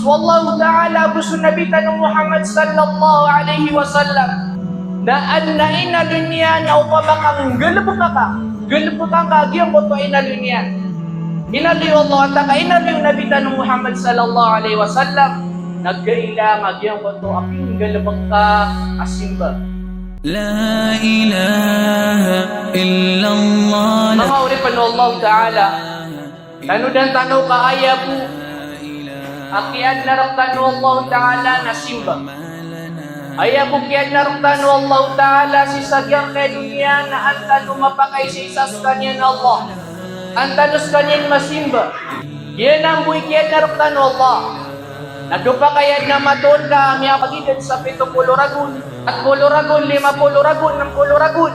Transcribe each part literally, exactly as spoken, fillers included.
So Allahu Ta'ala ago so Nabi tano Muhammad sallallahu alaihi wasallam na adn a inaloy niyan na opama ka nggalbka ka, nggalbka ka a giyangkoto a inaloy niyan. Inaloy o Allah antaa ka inaloy o Nabi tano Muhammad sallallahu alaihi wasallam, na kailangan a giyangkoto a pinggalbk ka a simba. La ilaha illallah. Manga oripn o Allahu Ta'ala, tanodan tano ka aya bo a kiyaadna rktano o Allahu Ta'ala na simba. Aya bo kiyaadna rktano o Allahu Ta'ala sii sa giyangkai a doniya na an tano mapakaisaisa skaniyan a Allah. An tano skaniyan masimba. Giyanan bo i kiyaadna rktano o Allah. Na khapakay a adn a matoon ka a miyapagidad sa pito polo ragon, pat polo ragon, lima polo ragon, nem polo ragon.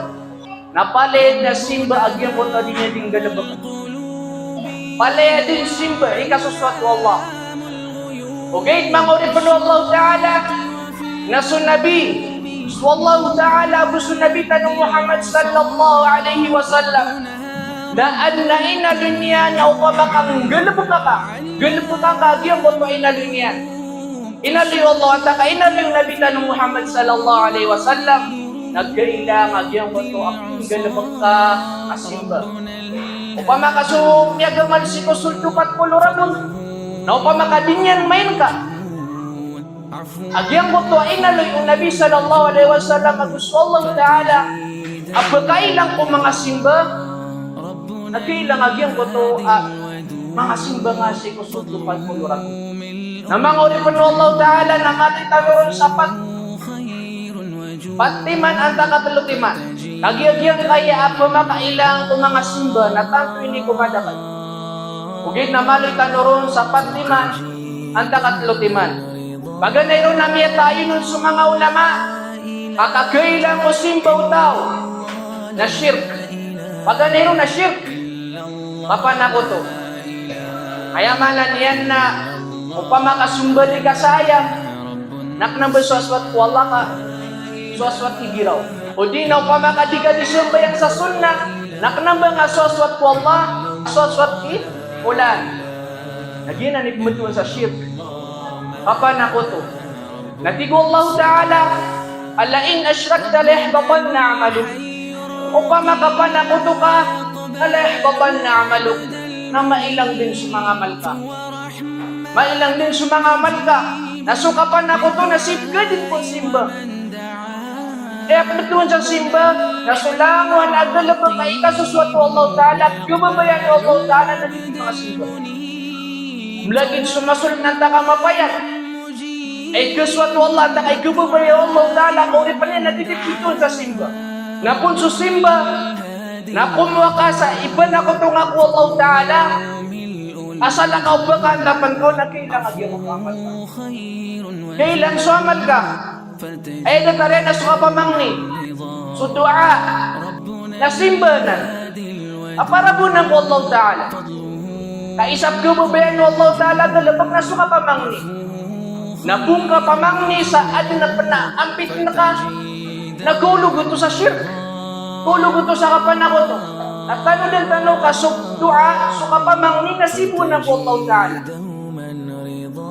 Na palaya dn a simba a giyangkoto a di niyan dii nggalbka. Palaya dn simba i kasosoat o Allah. Ogaid manga oripn o Allahu Ta'ala, na so Nabi, so Allahu Ta'ala ago so Nabi tano Muhammad sallallahu alaihi wasallam, na adn a inaloy niyan na opama ka nggalbka ka, nggalbka ka a giyangkoto a inaloy niyan. Inaloy o Allah antaa ka inaloy o Nabi tano Muhammad sallallahu alaihi wasallam, na kailangan a giyangkoto a pinggalbk ka a simba. Opama ka so miyagamal sii ko soldo pat polo ragon, na opama ka di niyan mainngka a giyangkoto a inaloy o Nabi sallallahu alaihi wasallam ago so Allahu Ta'ala a ba kailang ko manga simba, na kailang a giyangkoto a manga simba nga sii ko soldo pat polo ragon. Na manga oripn o Allahu Ta'ala, na maloy tano ron sa pat, pat timan antaa ka tlo timan. Kagiya giyangkaya a ba makailang ko manga simba na tanto ini ko madakl. Ogaid na maloy tano ron sa pat timan antaa ka tlo timan. Paganay ron na miyatayon on so manga ulama a kailang o simba o taw na shirk. Paganay ron na shirk. Kapanakoto. Aya maana niyan na opama ka sombali ka sa ayam, na kna ba so aswat ko Allah ka so aswat ki giraw. O di na opama ka di ka di sambayang sa sunnah, na kna ba nga so aswat ko Allah so aswat ki olan. Na giyanan i pmbtowan sa shirk. Kapanakoto. Na tig o Allahu Ta'ala, "La in ashrakta la yahbatanna amaluk." Opama ka panakoto ka, la yahbatanna amaluk, na mailang dn so manga amal ka. Mailang dn so manga amal ka. Na so kapanakoto na sii pkadn ko simba. Aya pmbtowan sa simba na so langowan a galbk a ikasosoat o Allahu Ta'ala, khababayaan o Allahu Ta'ala na di manga simba. Mlagid so masoln antaa ka mapayag a ikasosoat o Allah antaa ka ikhababaya o Allahu Ta'ala, ka oripn iyan na di pmbtowan sa simba. Na pn so simba na komowa ka sa ipanakoto nga ko Allahu Ta'ala, asal ka o ba ka antaa pn ka on na kailang a giyangkoto a amal ka. Kailang so amal ka. Aya datar iyan na so kapamangni, so doa, na simba anan a para bo anan ko Allahu Ta'ala. Ka isa pkhababayaan o Allahu Ta'ala a galbk na so kapamangni. Na bo ngka pamangni sa adn a pn a ampitn ka, na kaolog oto sa shirk. Kaolog oto sa kapanakoto. Na tanodan tano ka so doa, so kapamangni na sii bo anan ko Allahu Ta'ala.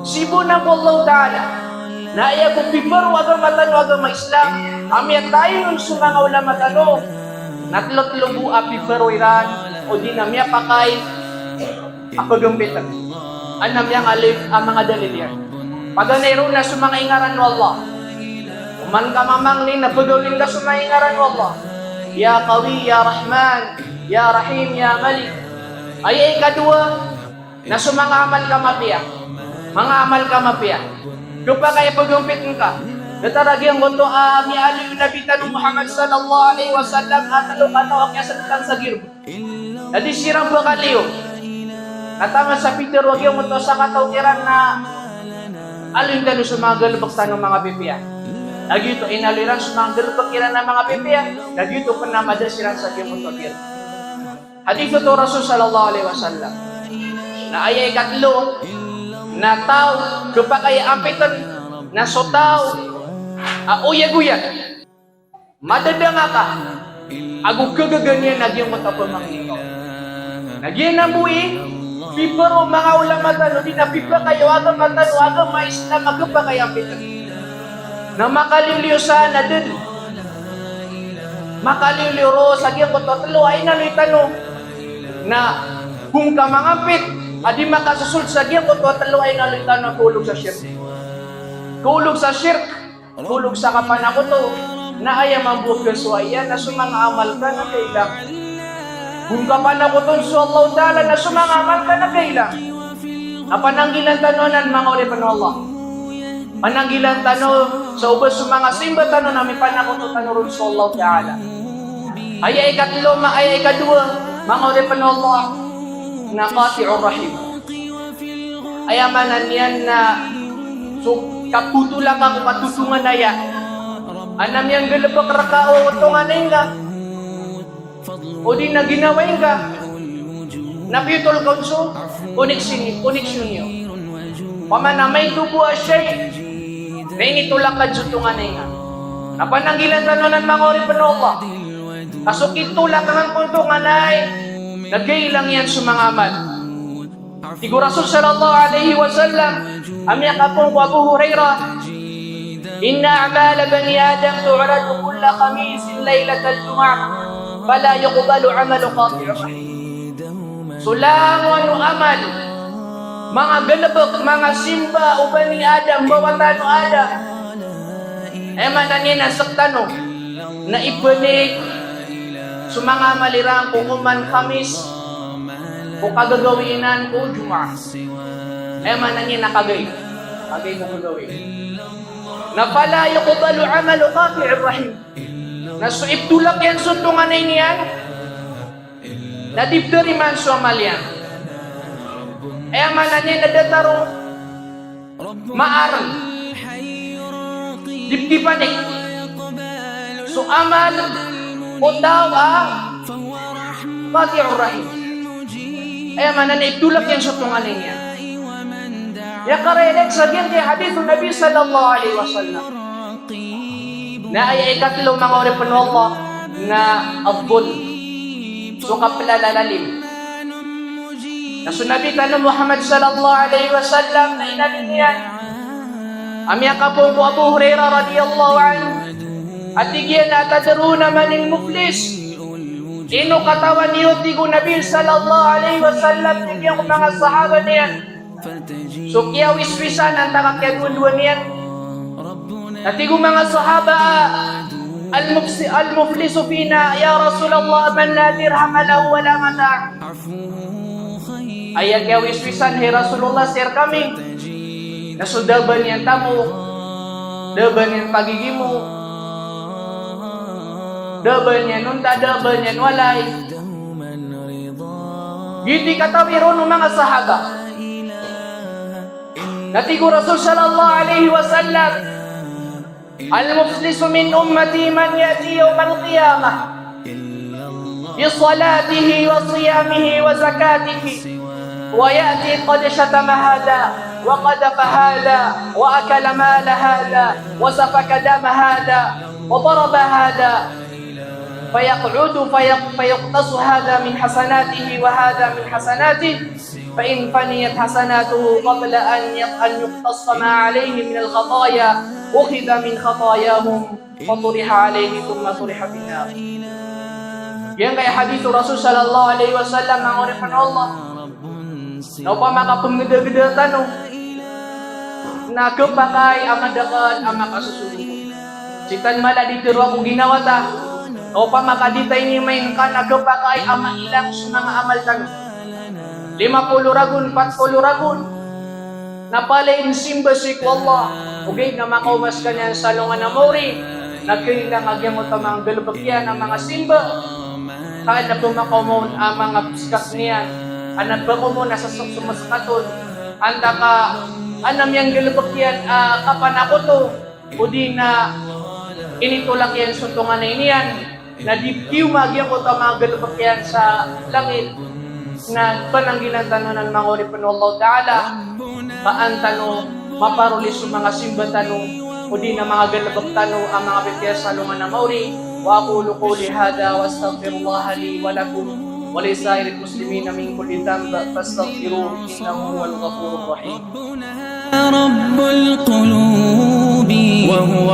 Sii bo anan ko Allahu Ta'ala. Na aya ko piparo a agama tano a agama Islam a miyatayon on so manga ulama tano na tlo-tlo bo a piparo iran, odi na miyapakay a pagampitn. Adn a miyangalip a manga dalil iyan. Paganay ron na so manga ingaran o Allah. Oman ka mamangni na pagawlin ka so manga ingaran o Allah. Ya Qawi, Ya Rahman, Ya Rahim, Ya Malik. Aya ikadowa, na so manga amal ka mapiya. Manga amal ka mapiya. Khapakay a pagampitn ka. Datar a giyangkoto a miyaaloy o Nabi tano Muhammad sallallahu alaihi wasallam a tlo kataw a kiyasdkan sa girbk. Na di siran ba kaliyo. Na taman sa pitharo a giyangkoto a sakataw kiran na aloyn tano so manga galbk tano a manga pipiya. Na giyoto inaloy iran so manga galbk kiran a manga pipiya. Na giyoto pn a mada siran sa giyangkoto a girbk. Hadith oto o Rasul sallallahu alaihi wasallam. Na aya ikatlo na taw, khapakay a ampitn, na so taw a oyagoyag. Madadanga ka ago khagaga niyan a giyangkoto a pamangni ka. Na giyanan bo i Piparo manga ulama tano, di na pipakayo agama tano, agama Islam, agama kaya pita. Na makaliwliyo sa na ded. Makaliwliyo ro sa giyangkoto a telo a inaloy tano. Na gongka mangampit a di makasosold sa giyangkoto a telo a inaloy tano, kaolog sa shirk. Kaolog sa shirk. Kaolog sa kapanakoto, na aya mambo a kasowa iyan na so manga amal ka na kailang. Gongka panakoton so Allahu Ta'ala na so manga amal ka na kailang. A pananggilaan tano anan manga oripen o Allah. Pananggilaan tano sa oba so manga simba tano na mipanakoto tano ron so Allahu Ta'ala. Aya ikatlo, ma-, aya ikadowa, manga oripen o Allah, na qati'ur rahim. Aya maana niyan na so kapotol ka ko katotonganay a, a na miyanggalebek reka o tonganay ngka, odi na ginawai ngka, na piyotol ka on so koneksyon, koneksyon iyo. Opama na maito bo a shay, na initolak ka so tonganay ngka. Na pananggilaan tano anan manga oripen o Allah. Ka so kitolak anan ko tonganay, na kailang iyan so manga amal. Tig o Rasul sallallahu alaihi wasallam, a miyakapoon ko Abu Hurairah, "Inna a'mala bani Adam tu'radu kulla khamisin laylatal jumu'ah, fala yuqbalu amalu qati'ir rahim." So langowan o amal, manga galebek, manga simba o bani Adam, mbawataan o Adam. Aya maana niyan na sektano na ibanig so manga amal iran ko koman Khamis, ko kagagawii nan ko Jumaah. Aya maana niyan na kagay. Kagay ko gagawii. Na fala yuqbalu amalu qati'ir rahim. Na so iptolak iyan so tonganay niyan, na di ptarimaan so amal iyan. Aya maana niyan na datar o maareng. Di pkipanik so amal o taw a qati'ur rahim. Aya maana niyan iptolak iyan so tonganay niyan. Aya karelek sa giyangkai a hadith o Nabi sallallahu alaihi wasallam. Na aya ikatlo manga oripen o Allah na adh-dhulm. So kaplalalalim. Na so Nabi tano Muhammad sallallahu alaihi wasallam na inaloy niyan a miyakapoon ko Abu Hurairah radhiyallahu anhu a tig iyan a, "Atadruna manil muflis?" Ino katawan iyo, tig o Nabi sallallahu alaihi wasallam, tig iyan ko manga sahaba niyan. So kiyawiswisan antaa ka kiyadowadowa niyan. Na tig o manga sahaba, "Al-mufsi-, al-muflisu fina, ya Rasulullah, man la dirhama lahu wa la mata'." Aya kiyawiswisan, hay Rasulullah, sii rkami, na so da a ba niyan tamok, da a ba niyan pagigimo, da a ba niyan onta, da a ba niyan walay. Giyoto i katawi ron o manga sahaba. Na tig o Rasul sallallahu alaihi wasallam, "Al-muflisu min ummati man ya'ti yawmal qiyamah bi salatihi wa siyamihi wa zakatihi, wa ya'ti qad shatama hadha, wa qadhafa hadha, wa akala mala hadha, wa safaka dama hadha, wa daraba hadha." Fayaq'udu fayaq-, fayuqtasu hadha min hasanatihi wa hadha min hasanatihi, fa in faniyat hasanatuhu qabla an yaq-, an yuqtassa ma alayhi min al-khataya, ukhidha min khatayahum, fa turiha alayhi, thumma turiha fin nar. Giyangkai a hadith o Rasul sallallahu alayhi wasallam, manga oripn o Allah. Na opama ka pngdagda tano na khapakay a madakl a makasosogo. Sii tan mala di tharoa ko ginawa ta. Na opama ka di ta inimain ka na khapakay a mailang so manga amal tano. Lima polo ragon, pat polo ragon. Na palaya insimba sii ko Allah. Ogaid na makaoma skaniyan sa alongan a maori. Na kailang a giyangkoto a manga galbk iyan a manga simba. Ka adn a pmakaoma on a manga pskas niyan, adn a pakaoma on a sasok so maskat on, antaa ka adn a miyanggalbk iyan a kapanakoto, odi na initolak iyan so tonganay niyan, na di pkioma giyangkoto a manga galbk iyan sa langit, na pananggilaan tano nan manga oripn o Allah Ta'ala, ka an tano maparoli so manga simba tano, odi na manga galbk tano a manga pipiya sa alongan a maori. Wa aqulu qawli hadha wa astaghfirullaha li wa lakum. ولسائر المسلمين من كل ذنب فاستغفروه إنه هو الغفور الرحيم. ربنا رب القلوب وهو